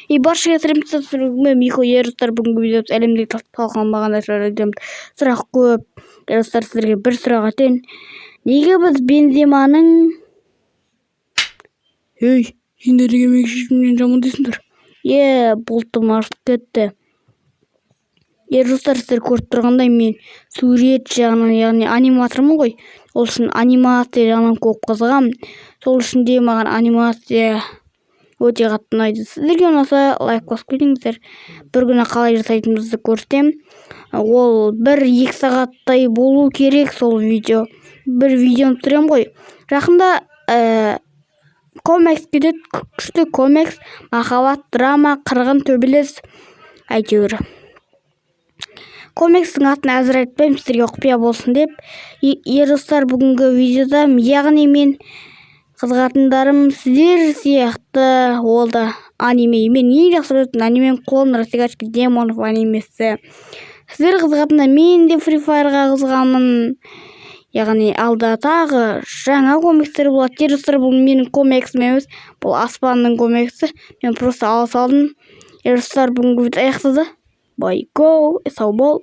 И баршаға сәлем, мен Михо. Ер достар, бүгінгі видеомыз әлемдегі талқыланбаған нәрселерден сұрақ көп. Ер достар, сіздерге бір сұрақ айтайын: неге біз Бенземаның... Ей, сендер неге менің шешімімнен жамандайсыңдар? Е, бұлтым артып кетті. Ер достар, сіздер көріп тұрғандай, мен сурет жағынан, яғни аниматормын ғой, ол үшін анимация жағынан көп қызығамын. Сол үшін де маған анимация өте қатты ұнайды. Сіздерге ұнаса, лайк басып кетіңіздер. Бір күні қалай жасайтынымызды көрсетемін. Ол 1-2 сағаттай болу керек сол видео. Бір видеоны түсіремін ғой жақында. Комикс кетеді, күшті комикс: махаббат, драма, қырғын, төбелес, әйтеуір. Комикстің атын әзір айтпаймын, сіздерге құпия болсын деп. Ер достар, бүгінгі видеода, яғни мен қызығатындарым сіздер сияқты, ол да аниме. Мен ең жақсы көретін анимем — «Клон рассекатель демонов» анимесі. Сіздер қызығатындар, мен де Фри Фаерға қызығамын. Яғни алда тағы жаңа комикстер болады. Ер достар, бұл менің комиксім емес, бұл Аспанның комиксі, мен просто ала салдым. Ер достар, бүгінгі видео аяқталды. Бай, го, сау бол.